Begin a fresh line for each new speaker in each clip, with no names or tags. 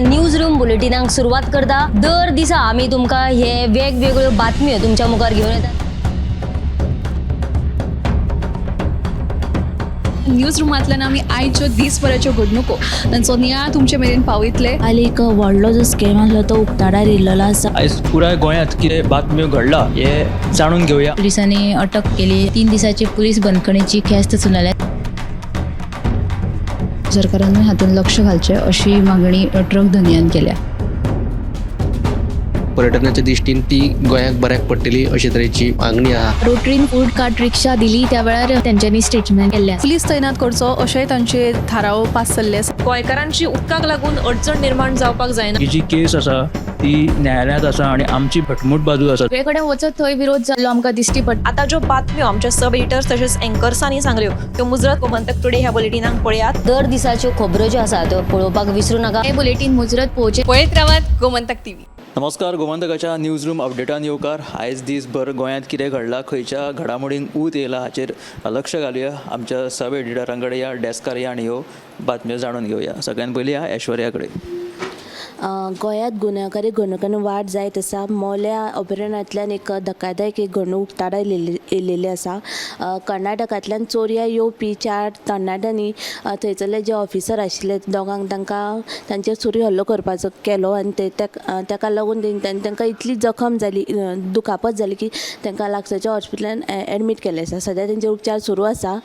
News room बुलेटिनाक सुरवात करता. दर दिसा आमी तुमकां हे वेगवेगळ्यो बातम्यो तुमच्या मुखार घेवन येतात.
न्यूज रुमांतल्यान आमी आयच्यो दीसभराच्यो घडणुको तांचो नियाळ तुमचे मेरेन पावयतले.
काल एक व्हडलो जो स्कॅम आसलो तो उक्ताडार येयल्लो आसा.
आयज पुराय गोंयांत कितें बातम्यो घडला हे जाणून घेवया.
पोलिसांनी अटक केली. 3 दिसाची पोलीस बंदखणीची ख्यास्त सुनावल्या.
सरकारानूय हातूंत लक्ष घालचें अशी मागणी ट्रक धनयान केल्या.
पर्यटनाच्या दृश्टीन ती गोंयाक बऱ्याक पडटली अशे तरेची मागणी आहा.
रोटरीन फूड कार्ट रिक्षा दिली त्या वेळार तेंच्यांनी स्टेटमेंट केल्लें आसा.
पुलीस तैनात करचो अशेंय तांचे थाराव पास जाल्ले आसा.
गोंयकारांची उदकाक लागून अडचण निर्माण जावपाक जायना.
ही जी केस आसा ती न्यायालयांत आसा आनी आमची घटमूट बाजू आसा.
सगळे कडेन वचत थंय विरोध जाल्लो आमकां दिश्टी पडटा.
आतां ज्यो बातम्यो आमच्या सब एडिटर्स तशेंच एंकर्सांनी सांगल्यो त्यो मुजरत गोमंतक टुडे ह्या बुलेटिनाक पळयात.
दर दिसाच्यो खबरो ज्यो आसा त्यो पळोवपाक विसरू नाका.
हें बुलेटीन मुजरत पळोवचें.
पळयत रावात गोमंतक टीव्ही.
नमस्कार, गोमंतकाच्या न्यूज रूम अपडेटान येवकार. आयज दीसभर गोंयांत कितें घडलां, खंयच्या घडामोडींक ऊत येयला हाचेर लक्ष घालुया. आमच्या सब एडिटरां कडेन या डेस्कार या आनी ह्यो बातम्यो जाणून घेवया. सगळ्यान पयलीं या ऐश्वर्या कडेन.
गोंयांत गुन्यांवकारी घडणुकांनी वाड जायत आसा. मोल्या अभयारण्यांतल्यान एक धक्कादायक एक घडणूक उक्ताडार येयलेली आसा. कर्नाटकांतल्यान चोरया येवपी 4 तरणाट्यांनी थंयसरले जे ऑफिसर आशिल्ले दोगांक तांकां तांचेर सुरी हल्लो करपाचो केलो आनी ते ताका लागून तांकां इतली जखम जाली, दुखापत जाली की तांकां लागसारच्या हॉस्पिटलान एडमीट केल्लें आसा. सद्या तेंचेर उपचार सुरू आसा.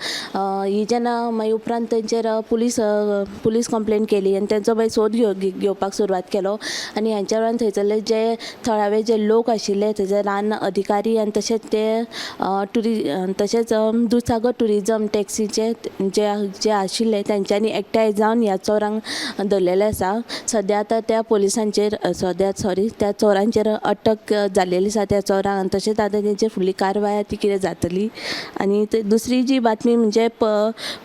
ही जेन्ना मागीर उपरांत तेंचेर पुलीस कंप्लेन केली आनी तेंचो मागीर सोद घेवपाक सुरवात केलो आनी ह्यांच्या वेळान थंयसरले जे थळावे जे लोक आशिल्ले थंयसर रान अधिकारी आनी तशेंच ते तशेंच दुदसागर ट्युरिजम टॅक्सीचे जे जे आशिल्ले तेंच्यांनी एकठांय जावन ह्या चोरांक धरलेले आसा. सद्या आतां त्या पोलिसांचेर त्या चोरांचेर अटक जाल्लेली आसा त्या चोरांक आनी तशेंच आतां तेंचेर फुडली कारवाय ती कितें जातली. आनी दुसरी जी बातमी म्हणजे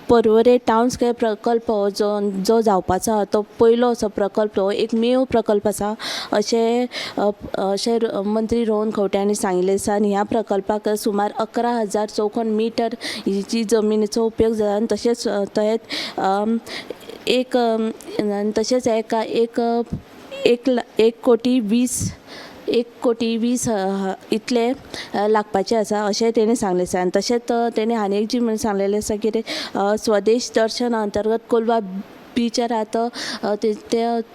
पर्वरे टावन स्क्वेअर प्रकल्प जो जो जावपाचो आहा तो पयलो असो प्रकल्प हो एकमेव प्रकल्प आसा अशें अशें मंत्री रोहन खंवटे हांणी सांगिल्लें आसा. आनी ह्या प्रकल्पाक सुमार 11,000 चौखण मिटर ही जी जमिनीचो उपयोग जाला आनी तशेंच एक तशेंच एका एक एक एक कोटी वीस 1,20,00,000 इतले लागपाचे आसा अशें तेणी सांगलें आसा. आनी तशेंच तेणी आनी एक जी म्हणून सांगलेलें आसा की स्वदेश दर्शन अंतर्गत कोलवा बीचार आतां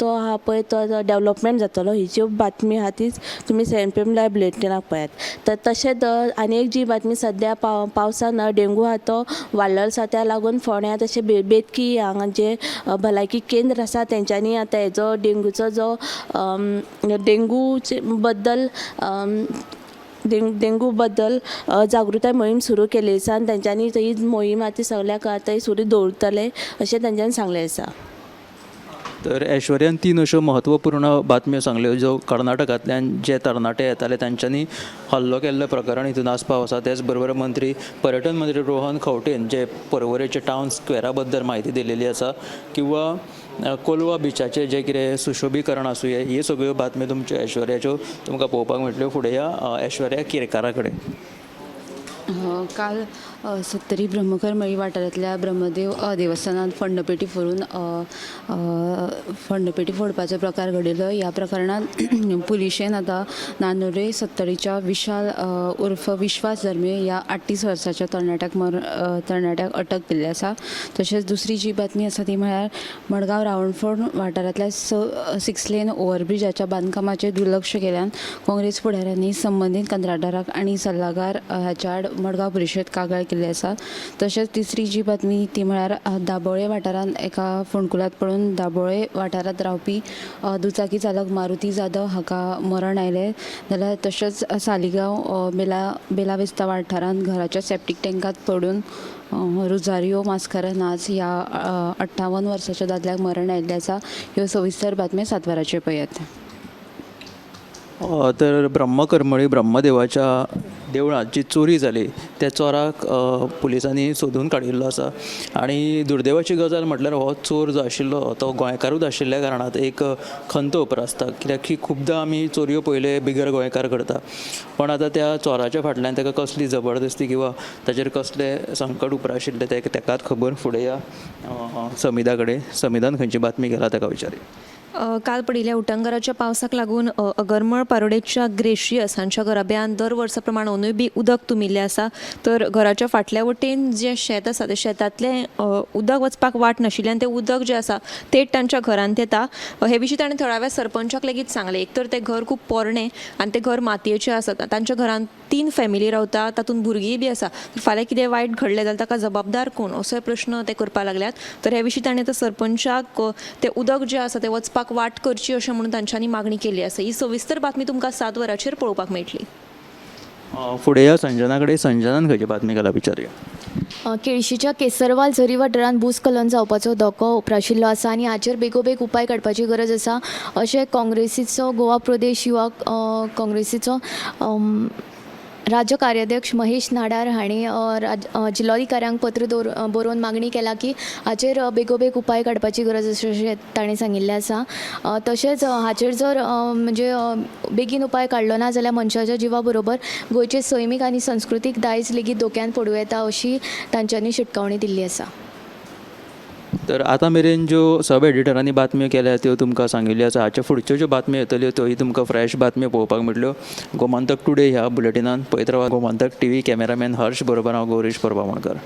तो आहा पळय तो डेवलपमेंट जातलो. ही ज्यो बातमी आहा तीच तुमी 7 PM live बुलेटिनाक पळयात. तर तशेंच आनी एक जी बातमी सद्या पावसान डेंगू आहा तो वाडलेलो आसा त्या लागून फोंड्या तशें बेतकी हांगा जे भलायकी केंद्र आसा तेंच्यांनी आतां हेजो डेंगूचो जो डेंगूचे बद्दल डेंगू बद्दल जागृताय मोहीम सुरू केल्ली आसा आनी तेंच्यांनी ही मोहीम आतां सगल्याक आतां सुरू दवरतले अशें तेंच्यांनी सांगलें आसा.
तर ऐश्वर्यान 3 अश्यो म्हत्वपूर्ण बातम्यो सांगल्यो ज्यो कर्नाटकांतल्यान जे तरणाटे येताले तांच्यांनी हल्लो केल्ले प्रकरण हितून आसपाव आसा. तेच बरोबर पर्यटन मंत्री रोहन खंवटेन जे पर्वरेचे टावन स्क्वेरा बद्दल म्हायती दिलेली आसा किंवा कोलवा बिचाचें जें कितें सुशोभीकरण आसूं ये सगळ्यो बातम्यो तुमच्यो ऐश्वर्याच्यो तुमकां पळोवपाक मेळटल्यो. फुडें या ऐश्वर्या केरकारा कडेन.
काल सत्तरी ब्रह्मकरमळी वाठारांतल्या ब्रह्मदेव देवस्थानांत फंडपेटी फोडून फंडपेटी फोडपाचो प्रकार घडिल्लो. ह्या प्रकरणांत पुलिशेन आतां नानोरे सत्तरीच्या विशाल उर्फ विश्वास धर्मे ह्या 38 वर्साच्या तरणाट्याक अटक केल्ली आसा. तशेंच दुसरी जी बातमी आसा ती म्हळ्यार मडगांव रावणफोंड वाठारांतल्या 6 लेन ओवरब्रिजाच्या बांदकामाचेर दुर्लक्ष केल्यान काँग्रेस फुडाऱ्यांनी संबंदीत कंत्राटदाराक आनी सल्लागार हाच्या आड मडगांव पुलिशेंत कागाळ केल्ली आसा. तशेंच तिसरी जी बातमी ती म्हळ्यार दाबोळे वाठारांत एका फोंडकुलांत पडून दाबोळे वाठारांत रावपी दुचाकी चालक मारुती जाधव हाका मरण आयलें. जाल्यार तशेंच सालिगांव बेलाविस्ता वाठारांत घराच्या सेप्टीक टँकांत पडून रोजारियो मास्कारेन्हास ह्या 58 वर्साच्या दादल्याक मरण आयिल्लें आसा. ह्यो सविस्तर बातम्यो 7 वरांचेर पळयात.
तर ब्रह्मकरमळी ब्रह्मदेवाच्या देवळांत जी चोरी जाली त्या चोराक पुलिसांनी सोदून काडिल्लो आसा. आनी दुर्दैवाची गजाल म्हटल्यार हो चोर जो आशिल्लो तो गोंयकारूच आशिल्ल्या कारणान एक खंत उप्रासता, कित्याक की खुबदां आमी चोरयो पयले बिगर गोंयकार करता, पण आतां त्या चोराच्या फाटल्यान ताका कसली जबरदस्ती किंवा ताचेर कसलें संकट उप्राशिल्लें तें ताकाच खबर. फुडें या समिधा कडेन, समिधान खंयची बातमी केला ताका विचारया.
काल पडिल्ल्या उटंगाराच्या पावसाक लागून अगरमळ पारोडेच्या ग्रेशियस हांच्या घराब्यान दर वर्सा प्रमाण अंदूय बी उदक तुमिल्लें आसा. तर घराच्या फाटल्या वटेन जें शेत आसा तें शेतांतलें उदक वचपाक वाट नाशिल्ल्यान तें उदक जें आसा थेट तांच्या घरांत येता. हे विशीं ताणें थळाव्या सरपंचाक लेगीत सांगलें. एक तर तें घर खूब पोरणें आनी तें घर मातयेचें आसा. तांच्या घरांत 3 फॅमिली रावता, तातूंत भुरगींय बी आसा. फाल्यां कितें वायट घडलें जाल्यार ताका जबाबदार कोण असोय प्रश्न ते करपाक लागल्यात. तर हे विशीं ताणें आतां सरपंचाक तें उदक जें आसा तें वचपाक वाट करची अशें म्हणून तांच्यांनी मागणी केल्ली आसा. ही सविस्तर बातमी तुमकां 7 वरांचेर पळोवपाक मेळटली.
फुडें या संजना कडेन. संजनान खंयची बातमी घाला विचारुया.
केळशीच्या केसरवाल झरी वाठारांत भूस्खलन जावपाचो धोको उप्राशिल्लो आसा आनी हाचेर बेगोबेग उपाय काडपाची गरज आसा अशें काँग्रेसीचो गोवा प्रदेश युवा काँग्रेसीचो राज्य कार्याध्यक्ष महेश नाडार हांणी जिल्लोधिकाऱ्यांक पत्र बरोवन मागणी केला की हाचेर बेगोबेग उपाय काडपाची गरज आसा अशें ताणें सांगिल्लें आसा. तशेंच हाचेर जर म्हणजे बेगीन उपाय काडलो ना जाल्यार मनशाच्या जिवा बरोबर गोंयचे सैमीक आनी संस्कृतीक दायज लेगीत धोक्यान पडूं येता अशी तांच्यांनी शिटकावणी दिल्ली आसा.
तर आतां मेरेन ज्यो सब एडिटरांनी बातम्यो केल्या त्यो तुमकां सांगिल्ल्यो आसा. हाच्या फुडच्यो ज्यो बातम्यो येतल्यो त्योय तुमकां फ्रेश बातम्यो पळोवपाक मेळटल्यो गोमंतक टुडे ह्या बुलेटिनान. पळयत रावा गोमंतक टीव्ही. कॅमेरामॅन हर्ष बरोबर हांव गौरीश परबामणकर.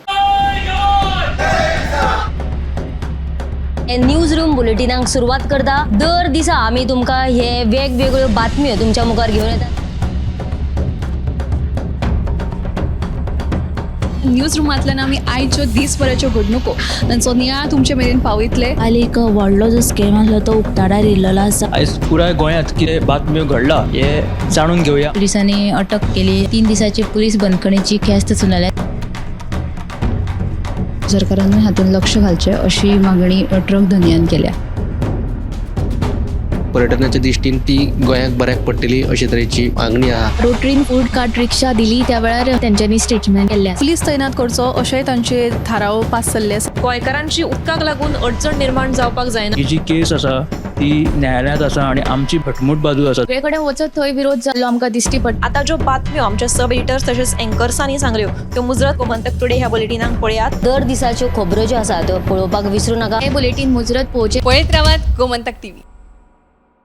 हे न्यूज रूम बुलेटिनाक सुरवात करता. दर दिसा आमी तुमकां हे वेगवेगळ्यो बातम्यो तुमच्या मुखार घेवन येतात.
न्यूज रुमांतल्यान आमी आयच्यो दीसभराच्यो घडणुको तांचो नियाळ तुमचे मेरेन पावयतले.
काल एक व्हडलो जो स्कॅम आसलो तो उक्ताडार येयल्लो आसा.
आयज पुराय गोंयांत कितें बातम्यो घडला हे जाणून घेवया.
पुलिसांनी अटक केली. 3 दिसाची पुलीस बंदखणीची ख्यास्त सुनावल्या.
सरकारान हातूंत लक्ष घालचें अशी मागणी ट्रक धनयान केल्या.
पर्यटनाच्या दृश्टीन ती गोंयाक बऱ्याक पडटली अशे तरेची मागणी आहा.
रोटरीन फूड कार्ट रिक्षा दिली त्या वेळार तेंच्यांनी स्टेटमेंट केल्लें आसा.
पुलीस तैनात करचो अशेंय तांचे थाराव पास जाल्ले आसा.
गोंयकारांची उदकाक लागून अडचण निर्माण जावपाक जायना.
ही जी केस आसा ती न्यायालयांत आसा आनी आमची घटमूट बाजू आसा.
सगळे कडेन वचत थंय विरोध जाल्लो आमकां दिश्टी पडटा.
आतां ज्यो बातम्यो आमच्या सब एडिटर्स तशेंच एंकर्सांनी सांगल्यो त्यो मुजरत गोमंतक टुडे ह्या बुलेटिनाक पळयात.
दर दिसाच्यो खबरो ज्यो आसा त्यो पळोवपाक विसरूं नाका.
हें बुलेटीन मुजरत पळोवचें.
पळयत रावात गोमंतक टीव्ही.